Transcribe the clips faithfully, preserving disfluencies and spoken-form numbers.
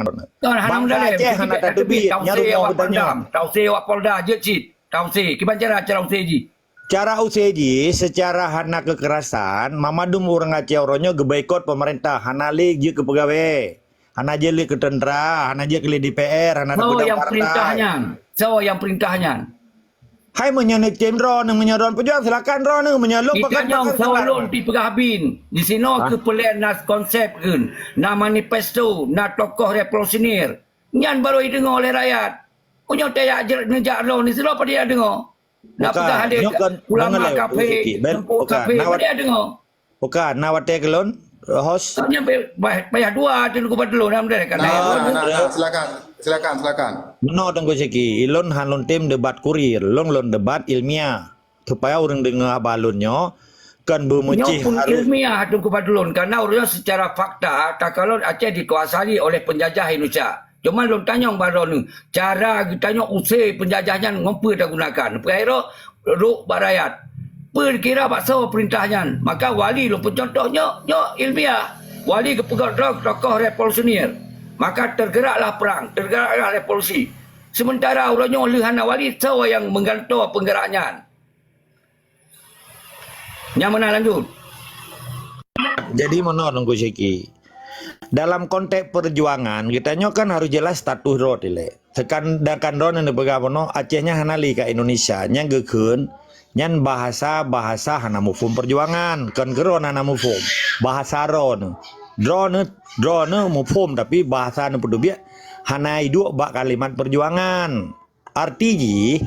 Kon hana Bangsa meudaléh, Aceh hana tateubiet, nyan rumoh awak geutanyoe. Pangdam, tause awak Polda, jeuet cit. Tause, kiban cara, cara use jih? Cara use jih, secara hana kekerasan, mamandum ureuëng Aceh uroe nyoe geuboikot pemerintah, hana lé jeuet keu peugawée, hana jeuet lé keu teuntra, hana jeuet keu lé D P R, hana jeuet keu partai. Soe nyang peurintah nyan? Soe nyang peurintah nyan? Hai meunyoe neutem droeneuh, meunyoe droeneuh peujuang, silakan droeneuh, meunyoe lôn pakat, geutanyoe pakat, soe silakan. Lôn pi peugah bin. Disinoe keupeue lé na konsep kheun, na manifesto, na tokoh revolusioner. Nyan barô jideungoe lé rakyat. Meunyoe tajak jeuet neujak droeneuh, sidroe padum jideungoe. Na peugah hadé ulama kafé, teungku kafé, padum jideungoe. Bukan, na watée keu lôn, host. Nyan payah, payah dua Teungku Fadlon, alhamdulillah, kan. Nah, nah, nah, nah, silakan, silakan, silakan. Meunoe Teungku Syeki, ilôn han lôn tem debat kurir, lôn lôn debat ilmiah. Supaya ureuëng deungoe haba lôn nyoe, kon beumeucih. Nyoe pun harus ilmiah Teungku Fadlon, karena ureuëng secara fakta, takalon Aceh dikuasai oleh penjajah Indonesia. Cuma lôn tanyong bak droeneuh, cara geutanyoe use penjajah nyan ngon peue tagunakan? Peue rot bak rakyat? Peue kira bak soe peurintah nyan? Maka wali lôn peucuntoh nyoe, nyoe ilmiah. Wali geupeugah droe tokoh revolusioner. Maka tergeraklah perang, tergeraklah revolusi. Sementara uroe nyoe lheueh hana wali, soe nyang menggantoe penggerak nyan? Nyang meunan lanjut. Jadi meunoe Teungku Syeki. Dalam konteks perjuangan, geutanyoe kan harus jelas status droe ilée. Sedangkan droeneuh neupeugah bunoe Aceh nyan hana lé ka Indonesia, nyang geukheun nyan bahasa-bahasa hana muphom perjuangan, kon keu droeneuh hana muphom. Bahasa droeneuh. Droeneuh, droeneuh muphom tapi bahasa neupeuteubiet hana iduek bak kalimat perjuangan. Arti jih,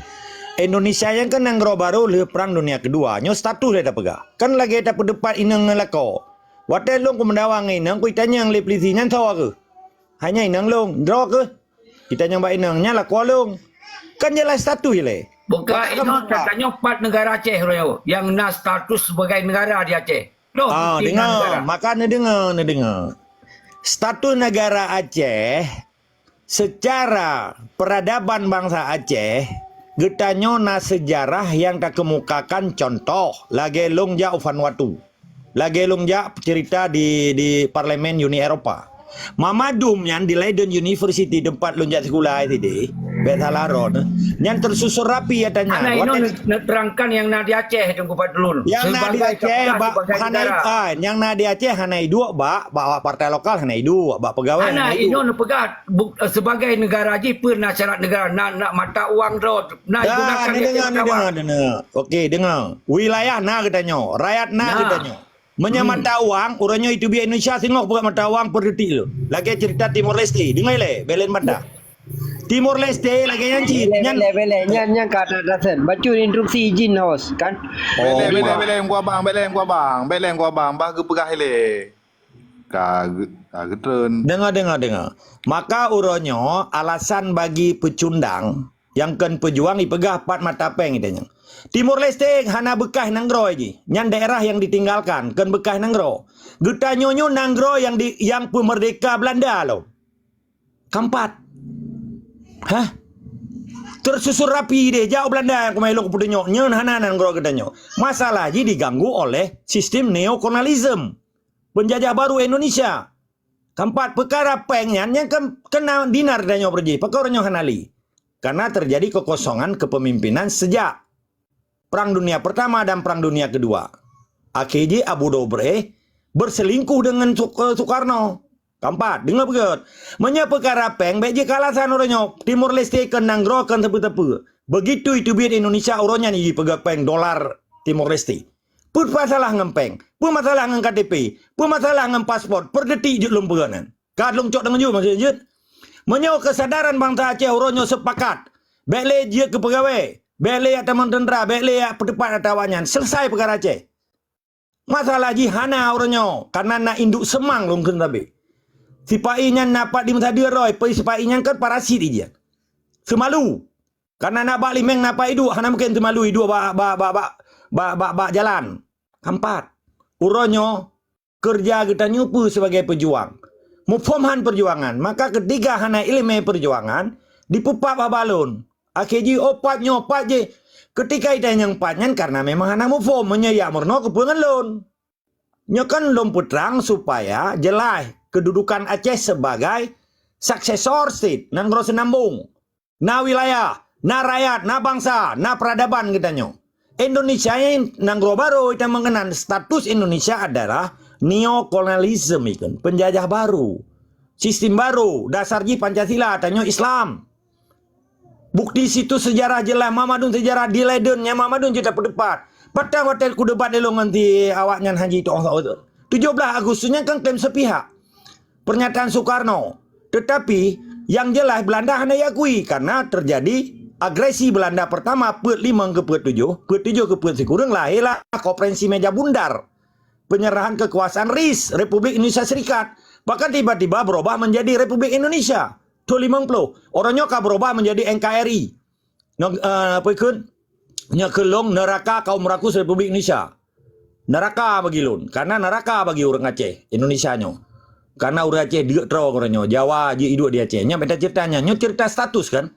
Indonesia nyan kan nanggroe barô lheueh Perang Dunia Kedua. Nyoe status lé tapeugah. Kan lagée tapeudeupat inong ngon lakoe. Watée lôn kumeudawa ngon inong, kuitanyong lé peulisi nyan soe keuh. Hanya inong lôn, droe keuh. Itanyong bak inong, nyan lakoe lôn. Kan jelas status ilée. Bukan inong, katanya pat negara Aceh uroe nyoe nyang na status sebagai negara di Aceh. Loh, ah, dengar, maka neudeungoe, neudeungoe. Status negara Aceh Seucara peuradaban bansa Aceh, geutanyoe na seujarah nyang takeumukakan, cuntoh lagée lôn jak u Vanuatu, lagée lôn jak ceurita di, di Parlemen Uni Eropa. Mamadum nyan di Leiden University teumpat lôn jak sikula sideh, bék salah droeneuh, nyan teususun rapi ata nyan. Hana inoe neuterangkan nyang na di Aceh, Teungku Fadlun. Nyang na di Aceh, bak hana, ah, nyang na di Aceh hana iduek bak, bak, bak partai lokal hana iduek, bak peugawée hana iduek. Hana inoe neupeugah Buk-, eh, sebagai negara jih peue na syarat negara, na, na mata uang droe, na digunakan neudeungoe, neudeungoe, neudeungoe. Oke, deungoe. Wilayah na geutanyoe, rakyat na geutanyoe. Meunyoe mata uang, uroe nyoe iteubiet Indonesia singoh peugah mata uang peureudeutik lom. Lagée ceurita Timor Leste, deungoe lé, belen banda. Timor Leste lagée nyan cit, nyan. Beleh, beleh, beleh. Nyan, nyan ka that rasen. Bacut instruksi izin hos, kan? Beleh, beleh, beleh, Teungku Abang, beleh, Teungku Abang, beleh, Teungku Abang, bah geupeugah ilée. Ka geu-, ka geutreun. Deungoe, deungoe, deungoe. Maka uroe nyoe alasan bagi peucundang nyang kon peujuang ipeugah pat mata péng geutanyoe. Timor Leste hana beukah nanggroe jih. Nyan daerah nyang ditinggalkan, kon beukah nanggroe. Geutanyoe nyoe nanggroe nyang di, nyang peumeurdeka Beulanda lom. Kampat. Hah? Teususun rapi deh, jak u Beulanda nyang kumai lôn kupeutunyok. Nyan hana nanggroe geutanyoe. Masalah jih diganggu oleh sistem neokolonialisme. Penjajah baru Indonesia. Keempat, peukara péng nyan, nyan kan kena dinar tanyoe beurjih, pakon uroe nyoe hana lé. Karena terjadi kekosongan kepemimpinan sejak Perang Dunia Pertama dan Perang Dunia Kedua. Akhé jih Abu Dobre berselingkuh dengan Suk-, Soekarno. Keempat, deungoe beugét. Meunyoe peukara péng, bék jeuet keu alasan uroe nyoe, Timor Leste kon nanggroe kon sapeue-sapeue. Begitu iteubiet Indonesia, uroe nyan jipeugét péng dolar Timor Leste. Peue masalah ngon péng? Peue masalah ngon K T P? Peue masalah ngon paspor? Peureudeutik jeuet lôn peugah nan. Ka lôn cok deungon jeuet, maksud jeuet. Meunyoe keusadaran bansa Aceh uroe nyoe seupakat, bék lé jeuet keu peugawée, bék lé jak tamong teuntra, bék lé jak peuteupat ata awaknyan, seuleusai peukara Aceh. Masalah jih hana uroe nyoe, kareuna na induek seumang lôn kheun sabe. Sipa-i nyan na pat di meusadeue roe, sipa-i nyan kan parasit ijih. Seumalu. Kareuna na bak limeng na pat iduek, hana mungken teumalu iduek bak, bak, bak jalan. Keempat, uroe nyoe keureuja geutanyoe peue sibagai peujuang? Muphom han peujuangan, maka keutiga hana iéleumé peujuangan, dipeupab haba lôn. Akhé jih, oh, pat nyoe, pat jih. Keutika itanyong pat nyan kareuna memang hana muphom, meunyoe jak meurunoe keupeue ngon lôn. Nyoe kan lôn peutrang supaya jeulaih keududukan Aceh sibagai Successor state, nanggroe seunambong. Na wilayah, na rakyat, na bansa, na peuradaban geutanyoe. Indonesia nyan nanggroe barô, ita meukeunong status Indonesia adalah neokolonialisme ikon, penjajah baru. Sistem baru, dasar jih Pancasila, tanyoe Islam. Bukti situs sejarah jeulaih, Mamadun sejarah di Leiden nyang Mamadun cit tapeudebat. Patang watèe kudebat lé lôn ngon si awaknyan haji toh. Tujoh blaih Agustus nyan kan klaim sepihak. Pernyataan Soekarno. Tetapi, yang jelas Belanda hana diakui karena terjadi agresi Belanda pertama peuet limong keu peuet tujoh, peuet tujoh keu peuet sikureueng lahirlah konferensi meja bundar. Penyerahan kekuasaan ris Republik Indonesia Serikat. Bahkan tiba-tiba berubah menjadi Republik Indonesia. Tahun limong ploh, uroe nyoe ka berubah menjadi N K R I. Nyoe, eh, apa ikut? Nyoe keu lôn neraka kaum rakus Republik Indonesia. Neraka bagi lôn. Karena neraka bagi ureueng Aceh, Indonesia nyoe. Karena ureueng Aceh deuk troe uroe nyoe. Jawa jeuet iduek di Aceh. Nyoe beda ceritanya. Nyoe cerita status kan?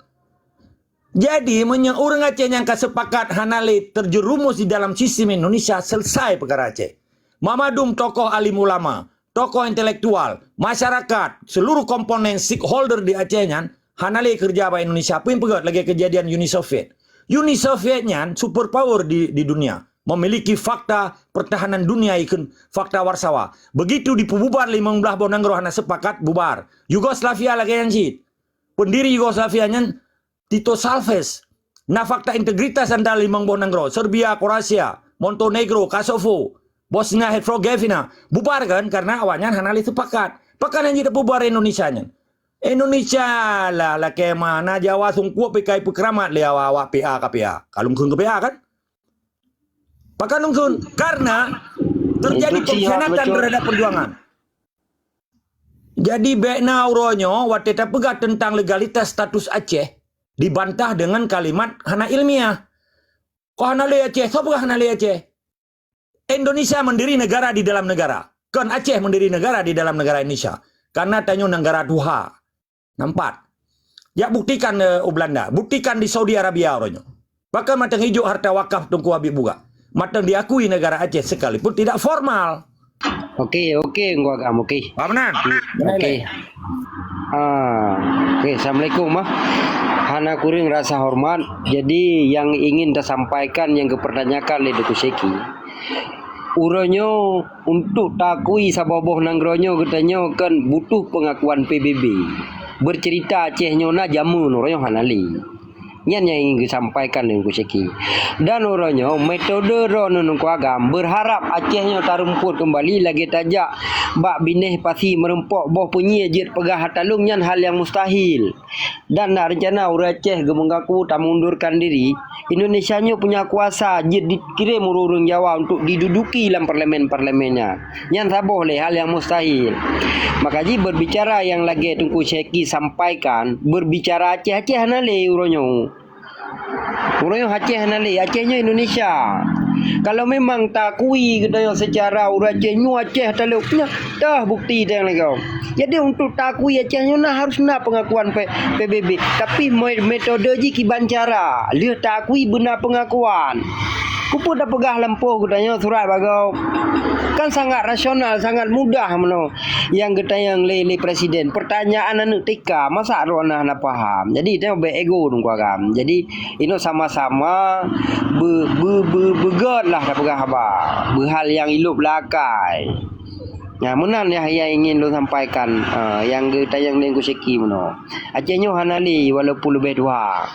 Jadi, meunyoe ureueng Aceh nyang ka sepakat hana lé terjerumus di dalam sistem Indonesia, selesai peukara Aceh. Mamadun tokoh alim ulama, tokoh intelektual, masyarakat, seluruh komponen stakeholder di Aceh nyan hana lé keureuja bak Indonesia. Peue nyang peugah lagèe kejadian Uni Soviet. Uni Soviet nyan superpower di, di dunia. Memiliki fakta pertahanan dunia ikon fakta Warsawa. Begitu dipeububar limong blaih boh nanggroe hana sepakat, bubar. Yugoslavia lagèe nyan cit. Pendiri Yugoslavia nyan Tito Salves. Na fakta integritas antara limong boh nanggroe, Serbia, Kroasia, Montenegro, Kosovo, Bosnia Herzegovina. Bubar kan karena awaknyan hana lé sepakat. Pakon hana jiteububar Indonesia nyan? Indonesia lah lakèe mana Jawa sungkup pikai peukeuramat lé awak-awak P A K P A. Ka lôn kheun keu P A kan? Pakon lôn kheun? Karena terjadi pengkhianatan terhadap perjuangan. Jadi, bèk na uroe nyoe watèe tapeugah teuntang legalitas status Aceh dibantah dengan kalimat hana ilmiah. Kok hana lé Aceh? Soe peugah hana lé Aceh? Indonesia mendiri negara di dalam negara. Kon Aceh mendiri negara di dalam negara Indonesia. Karena tanyoe negara tuha. Nampak? Jak buktikan, eh, u Belanda. Buktikan di Saudi Arabia uroe nyoe. Bahkan mantong ijok harta wakaf Teungku Habib Bugak. Mantong diakui negara Aceh sekalipun tidak formal. Oke, oke, Teungku Agam, oke. Paham, Nan? Oke. Ah, oke, assalamualaikum, ah. Hana kureueng rasa hormat. Jadi, yang ingin tasampaikan, yang geupertanyakan lé Teungku Syeki. Uroe nyoe, untuk taakui saboh boh nanggroe nyoe, geutanyoe kan butuh pengakuan P B B. Bercerita Aceh nyoe na jameun, uroe nyoe hana lé. Nyan nyang ingin geusampaikan lé Teungku Syeki. Dan uroe nyoe, metode droeneuh Teungku Agam, berharap Aceh nyoe tarumpot kembali lagèe tajak bak binéh pasi meureumpok boh peunyié jeuet peugah ata lôn, nyan hal nyang mustahil. Dan na rencana ureueng Aceh geumeungaku tamundurkan diri, Indonesia nyoe punya kuasa jeuet dikirém ureueng-ureueng Jawa untuk diduduki lam parlemen-parlemen nyan. Nyan saboh lé hal nyang mustahil. Maka jih berbicara nyang lagèe Teungku Syeki sampaikan, berbicara Aceh-Aceh hana lé uroe nyoe. Uroe nyoe Aceh hana lé, Aceh nyoe Indonesia. Kalau memang taakui geutanyoe secara ureueng Aceh nyoe Aceh taleuek nyoe, toh bukti teuh lagèe. Jadi untuk taakui Aceh nyoe na harus na pengakuan P-, P B B. Tapi me-, metode jih kiban cara, lheueh taakui beuna pengakuan. Keupeue tapeugah lampôh geutanyoe surat bagoe? Kan sangat rasional, sangat mudah meunoe nyang geutanyong lé, lé presiden. Pertanyaan aneuk T K, masa droeneuh hana paham? Jadi, tanyoe bèk ego Teungku Agam. Jadi, inoe sama-sama be-, be-, be-, beugèt lah tapeugah haba. Beuhal nyang ilôp lakai. Nah, meunan nyang, nyang ingin lôn sampaikan, eh, nyang geutanyong lé Teungku Syeki meunoe. Aceh nyoe hana lé walaupun leubeh tuha.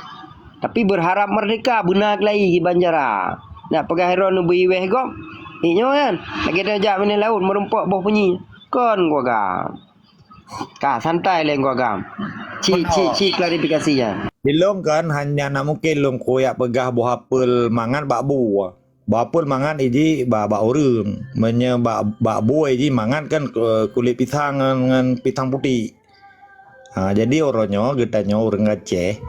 Tapi berharap merdeka beuna keulayi kiban cara. Nak peugah droeneuh beu-iweh gob. Inyoe nyan, lagèe tajak binéh laôt meureumpok boh peunyié. Kon Teungku Agam. Ka, santai lé Teungku Agam. Ci, ci, ci klarifikasi nyan. Di lôn kan hanya nak mungkin lôn kuyak peugah boh apel mangat bak bu. Bak apel mangat iji bak, bak ureueng. Meunyoe bak, bak bu iji mangat kan, eh, kulét pisang ngon, ngon pisang putéh. Ha, jadi uroe nyoe geutanyoe ureueng Aceh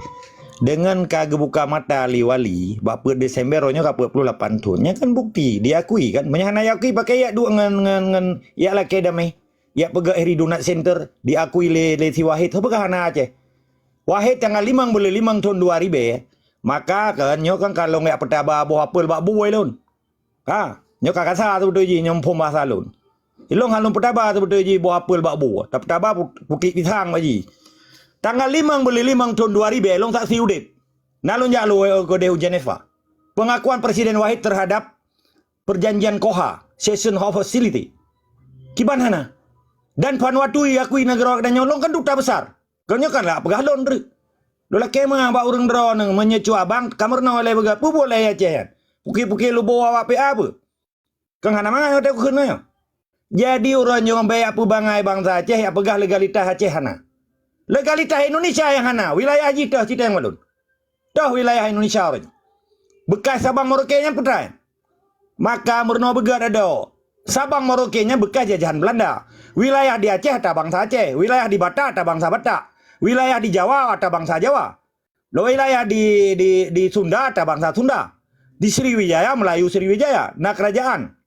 deungon ka geubuka mata lé wali bak peuet Desember uroe nyoe ka peuet ploh lapan thon. Nyan kan bukti, diakui kan. Meunyoe hana diakui, pakon yak duek ngon, ngon, ngon yak lakèe damé. Yak peugah Ridho Nat Center diakui lé, lé si Wahid. Ho peugah hana Aceh. Wahid tanggal limong buleuen limong thon dua ribèe. Maka kan nyoe kan ka lôn yak peutaba boh apel bak bu lôn. Ha, nyoe ka kasa seubeutôi jih nyoe muphom basa lôn. Ilôn han lôn peutaba seubeutôi jih boh apel bak bu. Tapeutaba put-, putéh pisang bak jih. Tanggal limong buleuen limong thon dua ribèe lôn saksi udép. Na lôn jak lôn keudeh u Geneva. Pengakuan Presiden Wahid terhadap Perjanjian Koha, Cession Hostility. Kiban hana. Dan Vanuatu akui nanggroe geutanyoe, lôn kan duta besar. Geutanyoe kan lagak peugah lôn treuk. Lôn lakèe meu'ah bak ureueng droeneuh, meunyoe cuak bang, ka meurunoe lé peugah, peue buet lé Aceh nyan? Puke-puke lubo awak P A peue? Kan hana mangat watèe kukheun nyoe. Jadi uroe nyoe bèk peubangai bansa Aceh, jak peugah legalitas Aceh hana. Legalitas Indonesia nyang hana, wilayah jih toh cit nyang malôn. Toh wilayah Indonesia uroe nyoe. Bekas Sabang Merauke nyan peue treuk. Maka meurunoe beugèt adoe. Sabang Merauke nyan bekas jajahan Belanda. Wilayah di Aceh ata bansa Aceh, wilayah di Batak ata bansa Batak, wilayah di Jawa ata bansa Jawa. Lôn wilayah di, di, di Sunda ata bansa Sunda. Di Sriwijaya, Melayu Sriwijaya, na kerajaan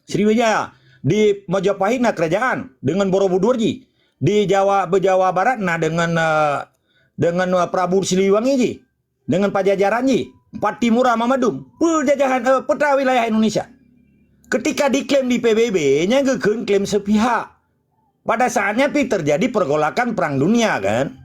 Sriwijaya. Di Majapahit na kerajaan dengan Borobudur jih. Di Jawa, Jawa Barat na dengan, eh, dengan, eh, Prabu Siliwangi jih. Dengan Pajajaran jih. Pattimura Mamadum. Peue jajahan, eh, peue treuk wilayah Indonesia. Ketika diklaim di P B B, nyan geukheun klaim sepihak. Pada saatnya pi terjadi pergolakan perang dunia kan.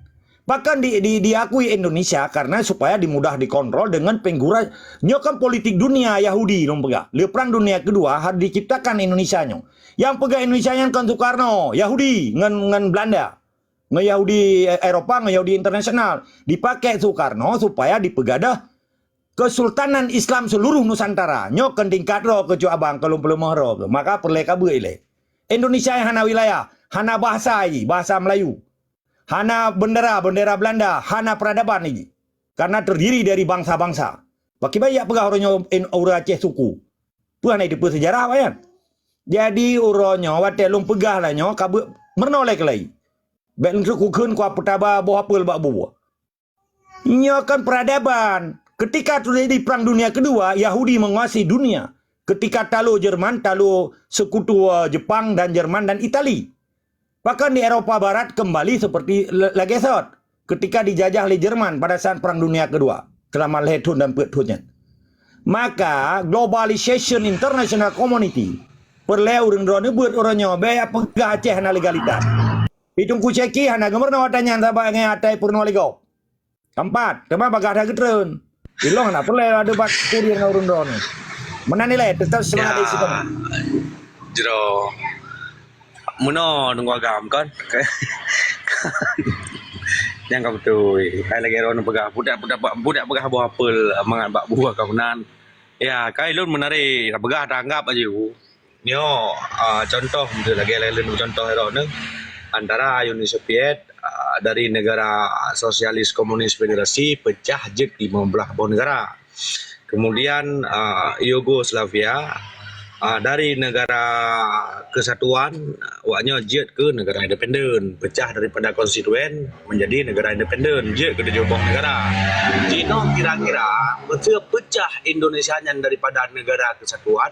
Bahkan di, di, diakui Indonesia karena supaya dimudah dikontrol dengan penggurai. Nyoe kan politik dunia Yahudi lôn peugah. Le perang dunia kedua harus diciptakan Indonesia nyoe. Yang peugah Indonesia nyan kan Soekarno, Yahudi ngan, ngan Belanda. Ngan Yahudi, eh, Eropa, ngan Yahudi internasional. Dipakai Soekarno supaya dipeugadoh Kesultanan Islam seluruh Nusantara. Nyoe kan tingkat droe keu cuak abang, keu lôn peuleumah droe. Maka peureulèe ka beuet ilèe. Indonesia nyang hana wilayah, hana bahasa jih, bahasa Melayu. Hana bendera, bendera Belanda, hana peradaban jih. Karena terdiri dari bangsa-bangsa. Pakriban jak peugah uroe nyoe in-, ureueng Aceh suku. Peue hana jiteupeue seujarah awaknyan. Jadi uroe nyoe watèe lôn peugah lagèe nyoe ka beuet meurunoe lé keulai. Bèk lôn treuk kukheun kuah peutaba boh apel bak buboh. Nyoe kan peradaban. Ketika terjadi Perang Dunia Kedua, Yahudi menguasai dunia. Ketika talo Jerman, talo sekutu, eh, Jepang dan Jerman dan Itali. Bahkan di Eropa Barat kembali seperti la-, lagèe sot ketika dijajah lé Jerman pada saat Perang Dunia Kedua, selama lhèe thon dan peuet thon nyan. Maka, globalization international community peureulèe ureueng droeneuh beuet uroe nyoe, bèk peugah Aceh hana legalitas. Di Teungku Syeki hana geumeurunoe ata nyan sabab ngon ata peurunoe lé gob. Keempat, teuma bagaih that geutreun. Ilôn hana peureulèe adebat kurir ngon ureueng droeneuh. Meunan ilèe, teutap seumangat di situ. Jroh. Meunoe Teungku Agam kan. Nyang ka beutôi. Hai lagèe droeneuh peugah, budak, budak, budak peugah boh apel mangat bak buah ka meunan. Ya, kai lôn meunari tapeugah, taanggap aju. Nyoe, ah, contoh, lagèe lôn contoh droeneuh, antara Uni Soviet, ah, dari negara sosialis komunis federasi pecah jeuet lima belas boh negara. Kemudian, ah, Yugoslavia, ah, dari negara kesatuan, awaknyoe jeuet keu negara independen, pecah daripada konstituen menjadi negara independen, jeuet keu tujoh boh negara. Jinoe kira-kira, meuseu pecah Indonesia nyan daripada negara kesatuan,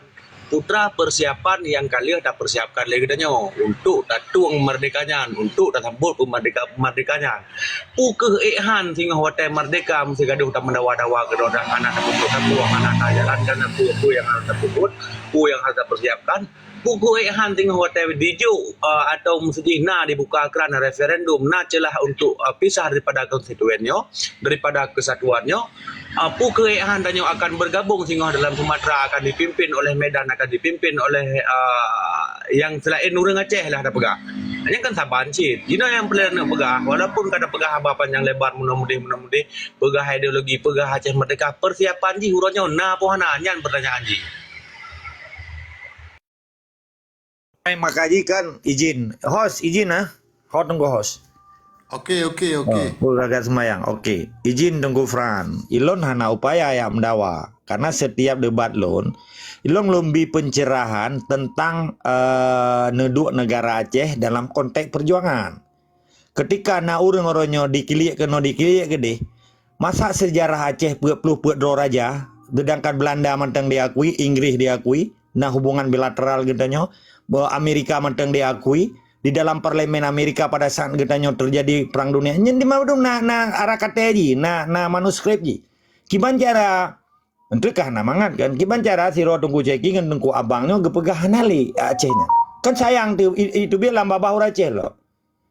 peue treuk persiapan nyang ka lheueh tapersiapkan lé geutanyoe untuk tatueng merdeka nyan, untuk tasambot peumerdeka, merdeka nyan. Peue kheueh ék han singoh watèe merdeka meusigadoh tameudawa-dawa keudroe hana tapeubuet sapeue, hana tajalankan peue-peue nyang harôh tapeubuet, peue nyang harôh tapersiapkan. Peue kheueh ék han singoh watèe dijok, eh, atau meusijih na dibuka kran referendum, na ceulah untuk, eh, pisah daripada konstituen nyoe, daripada kesatuan nyoe. Ah, peue kheueh ék han tanyoe akan bergabung singoh dalam Sumatera akan dipimpin oleh Medan, akan dipimpin oleh, ah, nyang selaén ureueng Aceh lah tapeugah. Nyan kan saban cit. Jinoe nyang peureulèe tapeugah, walaupun ka tapeugah haba panjang lebar meunoe mudeh, meunoe mudeh, peugah ideologi, peugah Aceh Merdeka, persiapan jih uroe nyoe na peue hana, nyan pertanyaan jih. Hai, maka jih kan izin. Host, izin ah. Host, tunggu host. Okey, okey, okey. Oh, peue gagat seumayang. Okey. Izin Teungku Fran. Ilôn hana upaya jak meudawa. Karena setiap debat lôn, ilôn lôn bi pencerahan tentang, eh, neuduek negara Aceh dalam konteks perjuangan. Ketika na ureueng uroe nyoe dikiliek keunoe dikiliek keudeh, masa sejarah Aceh peuet ploh peuet droe raja, sedangkan Belanda mantong diakui, Inggris diakui, na hubungan bilateral geutanyoe, bahwa Amerika mantong diakui, di dalam parlemen Amerika pada saat geutanyoe terjadi Perang Dunia. Nyan di Madung na, na arah kata jih, na, na manuskrip jih. Kiban cara, entreukah na mangat kan, kiban cara sidroe Teungku Syeki ngon Teungku Abang nyoe geupeugah hana lé Aceh nyan. Kan sayang tu, i-, itu biar lam babah ureueng Aceh lom.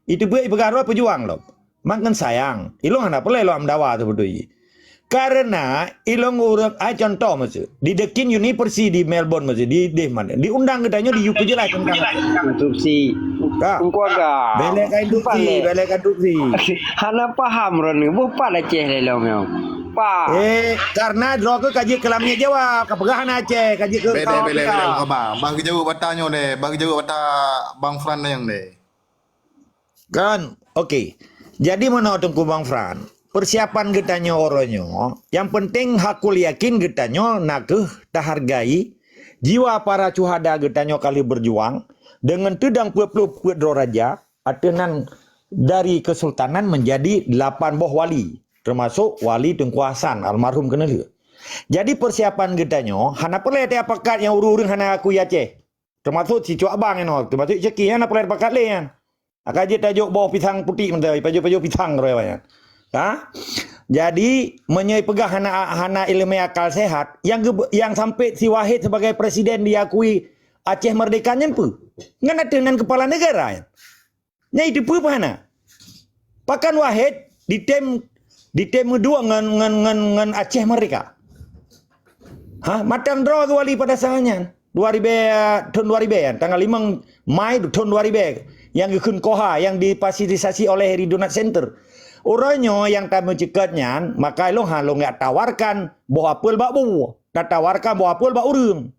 Itu buet ipeugah droe peujuang lom. Mangken sayang, ilong hana peureulée lom dawa teuh beutôi. Karena ilong ureuëng ai contoh masa di The King University di Melbourne masa di di mana diundang geutanyoe di U P jelas tentang Instruksi. Ka. Engkau agak. Belek ka instruksi, Balik. Belek ka instruksi. Hana paham ron ni. Buh pat Aceh lelong nyong. Pak. Eh, karena droe ke kaji kelam jawab, ka peugah hana Aceh, kaji ke Bede, kawan bede, kita. bede, Bang. Bah geujaweueb ata nyoe deh. Bah geujaweueb ata Bang Fran nyang deh. Kan? Okey. Jadi meunoe Teungku Bang Fran, persiapan geutanyoe uroe nyoe, yang penting hakul yakin geutanyoe na kheueh tahargai jiwa para syuhada geutanyoe ka lheueh berjuang dengan teudang peuet ploh peuet droe raja, ateueh nan dari kesultanan menjadi lapan boh wali, termasuk Wali Teungku Hasan almarhum keuneulheueh. Jadi persiapan geutanyoe hana peureulée teupakat nyang ureuëng-ureuëng hana akui Aceh. Termasuk si Cuak Bang nyoe, termasuk Syeki nyan peureulée pakat lé nyan. Akan jeuet tajok boh pisang putik mantong, pajok-pajok pisang roh nyan. Ha? Jadi meunyoe peugah hana hana ileumé akal sehat, yang ge, yang sampai si Wahid sebagai presiden diakui Aceh merdeka nyan peue? Ngan ateueh nan kepala negara nyan. Nyan itu peue hana? Pakan Wahid ditem ditem meuduek ngan ngan ngan ngan Aceh merdeka. Ha, matang droe geuwali pada saat nyan. Dua ribu, eh, tahun dua ribu kan, tanggal lima Mai tahun dua ribu yang geukheun Koha yang difasilitasi oleh Ridho Nath Center. Uroe nyoe yang tameuceukat nyan, maka ilong ha long tawarkan boh apel bak bu, tatawarkan boh apel bak ureuëng.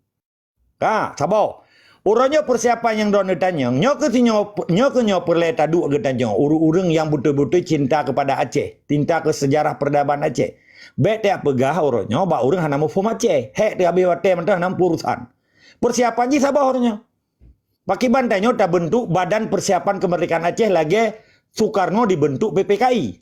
Ka, saboh. Uroe nyoe persiapan nyang droeneuh tanyong, nyoe keuh sinyoe nyoe keuh nyoe peureulée taduek geutanyoe ureuëng-ureuëng nyang beutôi-beutôi cinta kepada Aceh, cinta ke sejarah peradaban Aceh. Bék tapeugah uroe nyoe bak ureuëng hana muphom Aceh. Hék teuh habéh watée mantong hana muphom urusan. Persiapan jih saboh uroe nyoe. Pakiban tanyoe tabentuk Badan Persiapan Kemerdekaan Aceh lagée Soekarno dibentuk P P K I.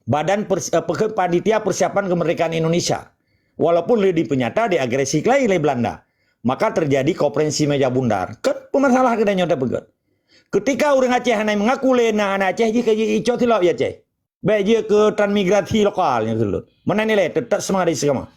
Badan Pers, eh, Panitia Persiapan Kemerdekaan Indonesia. Walaupun lé dipeunyata diagresi keuhai lé Belanda. Maka terjadi konferensi meja bundar. Kan pemasalah keuh nyoe tapeugah. Ketika ureuëng Aceh hana mengaku lé na hana Aceh jih ka jicok silop ya Aceh. Bék jih keu transmigrasi lokal nyang seulot. Meunan ilée tetap semangat istiqamah.